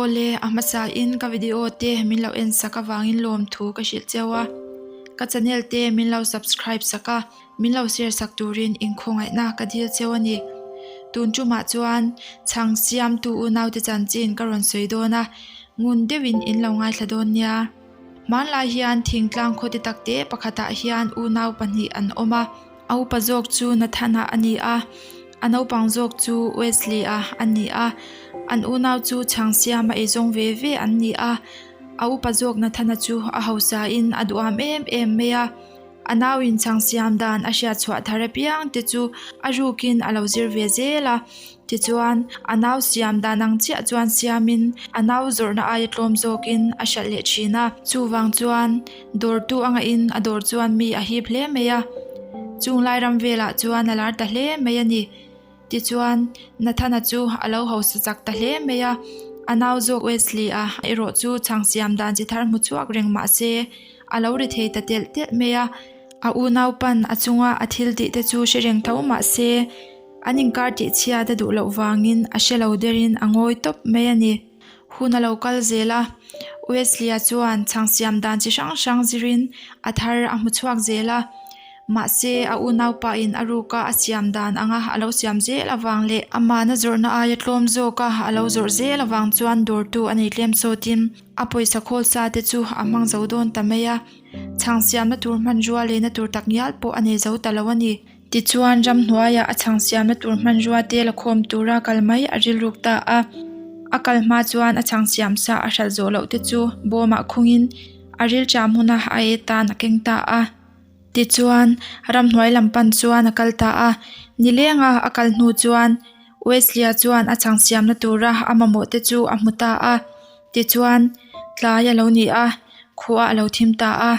Awle, a hmasain ka video te min lo en sak avangin lawmthu ka hrilh cheu a, ka channel te min lo subscribe sak a, min lo share sak turin inkhawngaihna ka dil cheu a ni. Tun tumah chuan chhang siamtu unaute chanchin ka rawn sawi dawn a, ngun deuhin in lo ngaithla dawn nia. Hmanlai hian thingtlang khawte takte pakhatah hian unau pahnih an awm a, a upa zawk chu Nathana a ni a, a naupang zawk chu Wesley-a a ni a. An unau chu chhang siama eizawng ve ve an ni a, a upa zawk Nathana chu a hausain a duham em em mai a. A nauin chhang siam dan a hriat chhuah thar apiang te chu a rukin a lo zir ve zel a, tichuan a nau siam dan ang chiah chuan siamin a nau zawrhna aia tlawm zawkin a hralh leh thin a. Chuvang chuan dawrtu a ngahin a dawr chuan mi a hip hle mai a, chung lai ram velah chuan a lar ta hle mai a ni. Tichuan, Nathana chu a lo hausa chak ta hle mai a, a nau zawk Wesley-a erawh chu chhang siam dan chi thar hmu chhuak reng mah se, a lo ri thei ta telh telh mai a. A unau pan a chunga a thil tih te chu hre reng tho mah se, an inkar tih chhiat a duh loh vangin a hre lo derin a ngawi tawp mai a ni. Hun a lo kal zel a, Wesley-a chuan chhang siam dan chi hrang hrang zirin a thar a hmu chhuak zel a. Mahse, a unaupain a ruka a siam dan anga a lo siam zel avang leh amahna zawrhna aia tlawm zawka a lo zawrh zel avang chuan dawrtu a nei tlem sawtin a pawisa khawl sa te chu a hmang zo dawn ta mai a. Chhang siamna tur hmanrua leina tur takngial pawh a nei zo ta lo a ni. Tichuan, ramhnuaiah a chhang siamna tur hmanrua te la khawm tura kal mai a rilruk ta a. A kal hma chuan a chhang siam sa a hralh zawh loh te chu bawmah khungin a rilṭam huna a e tan a keng ta a. Tichuan, ramhnuai lam pan chuan a kal ta a. Nilenga a kal hnu chuan Wesley-a chuan a chhang siamna tura a mamawh te chu a hmu ta a. Tichuan, tlai a lo ni a, khua a lo thim ta a.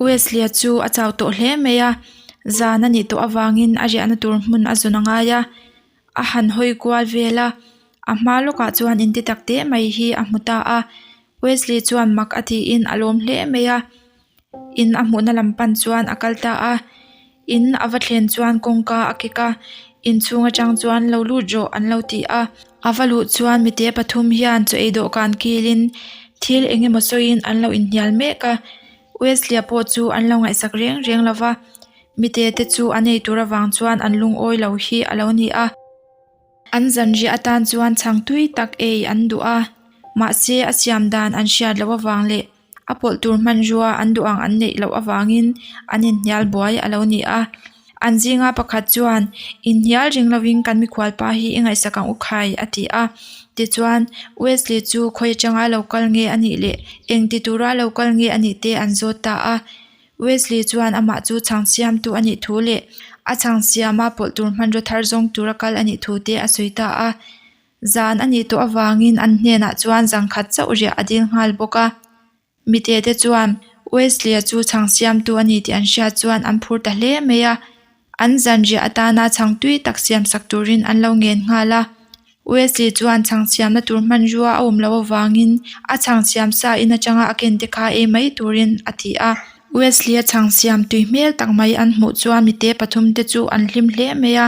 Wesley-a chu a chau tawh hle mai a, zan a nih tawh avangin a riahna tur hmun a zawn a ngai a, a han hawi kual vel a, a hma lawkah chuan inti tak teh mai hi a hmu ta a. Wesley chuan mak a tiin a lawm hle mai a, in a hmuhna lam pan chuan a kal ta a, in a va thlen chuan kawngka a kek a, inchhung atang chuan lo lut rawh an lo ti a, a va luh chuan mite pathum hian chaw ei dawhkan kilin thil eng emaw sawiin an lo inhnial mek a. Wesley-a pawh chu an lo ngaihsak reng reng lo va, mite te chu an ei tur avang chuan an lungawi lo hi a lo ni a. An zanriah atan chuan chhang tui tak ei an duh a, mahse a siam dan an hriat loh avang leh a pawlh tur hmanrua an duh ang an neih loh avangin an inhnial buai a lo ni a. An zinga pakhat chuan, Inhnial ring lovin kan mikhualpa hi i ngaihsak ang u khai, a ti a. Tichuan, Wesley chu khawi atanga lo kal nge a nih leh eng ti tura lo kal nge a nih te an zawt ta a. Wesley chuan amah chu chhang siamtu a nih thu leh a chhang siama pawlh tur hmanraw thar zawng tura kal a nih thu te a sawi ta a. Zan a nih tawh avangin an hnenah chuan zangkhat chauh riah a dil nghal bawk a. Mite te chuan Wesley-a chu chhang siamtu a ni tih an hriat chuan an phur ta hle mai a, an zanriah atana chhang tui tak siam sak turin an lo ngen nghal a. Wesley chuan chhang siamna tur hmanrua a awm loh avangin a chhang siam sa in atanga a ken te kha ei mai turin a ti a. Wesley-a chhang siam tui hmel tak mai an hmuh chuan mite pathum te chu an hlim hle mai a,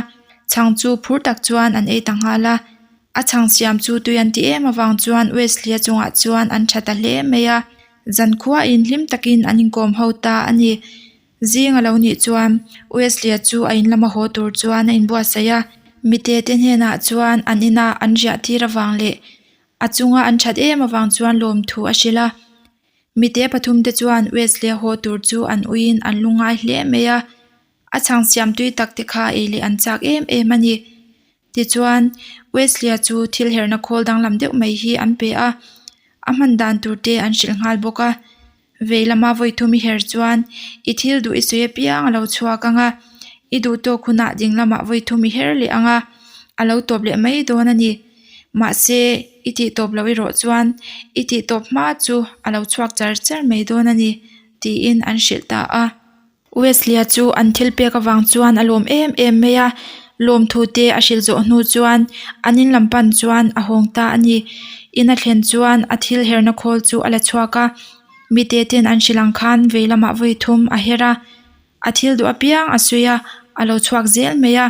chhang chu phur tak chuan an ei ta nghal a. A chhang siam chu tui an ti em avang chuan Wesley-a chungah chuan an tha ta hle mai a, zankhuain hlim takin an inkawm ho ta a ni. Zing a lo nih chuan Wesley-a chu a in lama haw tur chuan a inbuatsaih a, mite te hnenah chuan an ina an riah tir avang leh a chunga an that em avang chuan lawmthu a hrilh a. Mite pathum te chuan Wesley-a haw tur chu an uiin an lungngai hle mai a, a chhang siam tui tak te kha ei leh an chak em em a ni. Tichuan, Wesley-a chu thil herna khawl danglam deuh mai hi an pe a, a hman dan tur te an hrilh nghal bawk a. Vei lama vawi thum i her chuan i thil duh i sawi apiang a lo chhuak ang a, i duh tawk hunah ding lamah vawi thum i her leh ang a, a lo tawp leh mai dawn a ni. Mahse, i tih tawp loh erawh chuan i tih tawp hma chu a lo chhuak char char mai dawn a ni, tiin an hrilh ta a. Wesley-a chu an thil pek avang chuan a lawm em em mai a, lawmthu te a hrilh zawh hnu chuan an in lam pan chuan a hawng ta a ni. In a thlen chuan a thil herna khawl chu a la chhuak a, mite ten an hrilh ang khan vei lamah vawi thum a her a, a thil duh apiang a sawi a, a lo chhuak zel mai a.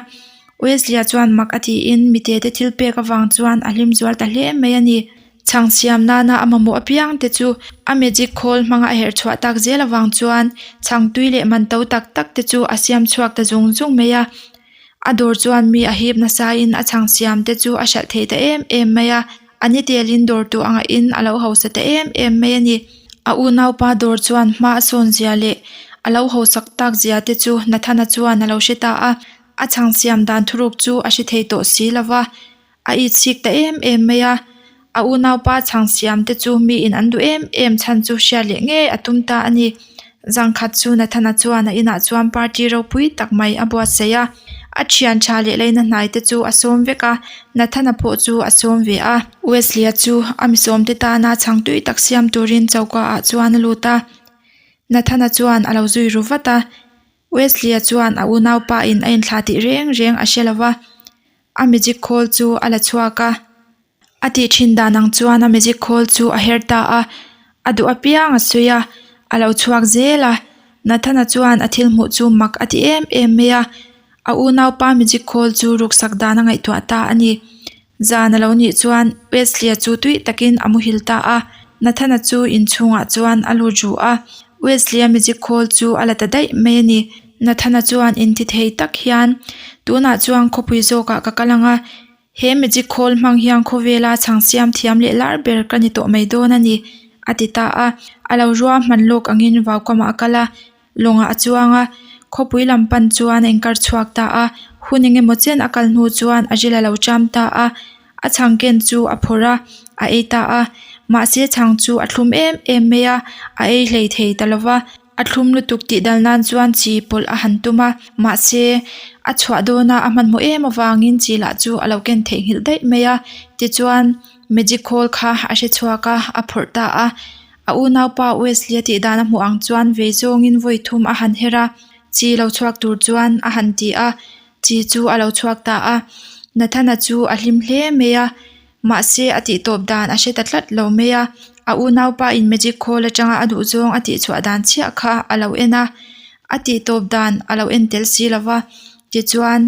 Wesley-a chuan mak a tiin mite te thil pek avang chuan a hlim zual ta hle mai a ni. Chhang siam nana a mamawh apiang te chu a magic khawl hmanga a herh chhuah tak zel avang chuan chhang tui leh man to tak tak te chu a siam chhuak ta zung zung mai a. A dawr chuan mi a hip nasa in a chhang siam te chu a hralh thei ta em em mai a. A ni telin dawr tu a ngaih in a lo hausa ta em em mai a ni. A unaupa dawr chuan hma a sawn zia leh a lo hausak tak zia te chu Nathana chuan a lo hre ta a. A chhang siam dan thuruk chu a hre thei tawh si lo va. A itchhik ta em em mai a, a unaupa chhang siam te chu miin an duh em em chhan chu hriat leh ngei a tum ta a ni. Zangkhat chu Nathana chuan a inah chuan party ropui tak mai a buatsaih a, a thian tha leh leina hnai te chu a sawm vek a, Nathana pawh chu a sawm ve a. Wesley-a chu a misawmte tana chhang tui tak siam turin choka ah chuan a lut a, Nathana chuan a lo zui ru vat a. Wesley-a chuan a unaupa in a inthlah tih reng reng a hre lo va, a magic khawl chu a la chhuak a. A tih thin dan ang chuan a magic khawl chu a her ta a, a duh apiang a sawi a, a lo chhuak zel a. Nathana chuan a thil hmuh chu mak a ti em em mai a, a unaupa magic khawl chu ruksak dan a ngaihtuah ta a ni. Zan a lo nih chuan Wesley-a chu tui takin a muhil ta a, Nathana chu inchhungah chuan a lut ruh a, Wesley-a magic khawl chu a la ta daih mai a ni. Nathana chuan inti thei tak hian, Tunah chuan khawpui zawkah ka kal ang a, he magic khawl hmang hian khawvela chhang siam thiam leh lar ber ka ni tawh mai dawn a ni, a ti ta a. A lo rua hman lawk angin vaukamah a kal a, Lawngah a chuang a, khawpui lam pan chuan a inkar chhuak ta a, hun eng emaw chen a kal hnu chuan a ril a lo ṭam ta a, a chhang ken chu a phawrh a, a ei ta a, mahse chhang chu a thlum em em mai a, a ei hlei thei ta lo va, a thlum lutuk tih dal nan chuan chi pawlh a han tum a, mahse a chhuah dawna a hmanhmawh em avangin chi lah chu a lo ken theihnghilh daih mai a, tichuan magic khawl kha a hre chhuak a, a phawrh ta a. A unaupa Wesley a tih dan a hmuh ang chuan vei zawngin vawi thum a han her a, chi lo chhuak tur chuan a han ti a, chi chu a lo chhuak ta a. Nathana chu a hlim hle mai a, mahse a tih tawp dan a hre ta tlat lo mai a. A unaupa in magic khawl atanga a duh zawng a tih chhuah dan chiah kha a lo en a, a tih tawp dan a lo en tel si lo va. Tichuan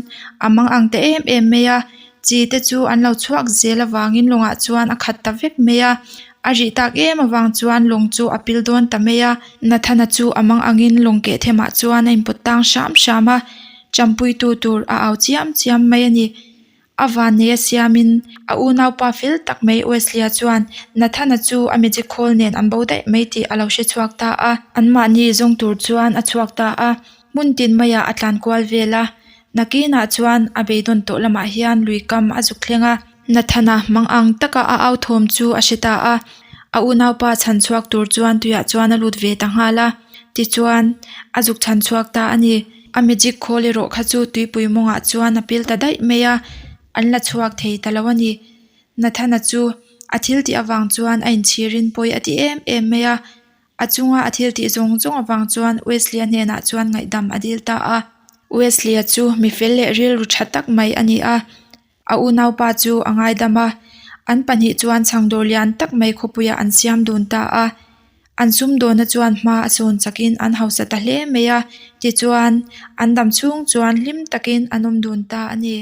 a mang ang ta em em mai a, chi te chu an lo chhuak zel avangin lawngah chuan a khat ta vek mai a, a rih tak em avang chuan lawng chu a pil dawn ta mai a. Nathana chu a mang angin lawng keh themah chuan a inpawt tang hram hram a, champuitu tur a au chiam chiam mai a ni. A vannei a siamin a unaupa fel tak mai Wesley-a chuan Nathana chu a magic khawl nen an bo daih mai tih a lo hre chhuak ta a. Anmahni zawng tur chuan a chhuak ta a, hmun tin maiah a tlan kual vel a. Nakinah chuan a beidawn tawh lamah hian lui kam a zuk thleng a. Nathana mang ang taka a au thawm chu a hre ta a, a unaupa chhan chhuak tur chuan tuiah chuan a lut ve ta nghal a. Tichuan, a zuk chhan chhuak ta a ni. A magic khawl erawh kha chu tuipui mawngah chuan a pil ta daih mai a, an la chhuak thei ta lo a ni. Nathana chu a thil tih avang chuan a inchhirin pawi a ti em em mai a, a chunga a thil tih zawng zawng avang chuan Wesley-a hnenah chuan ngaihdam a dil ta a. Wesley-a chu mi fel leh rilru tha tak mai a ni a, A unaupa chu a ngaidam a, an pahnih chuan chhangdawr lian tak mai khawpuiah an siam dun ta a. An sumdawnna chuan hma a sawn chakin an hausa ta hle mai a, tichuan an dam chhung chuan hlim takin an awm dun ta a ni.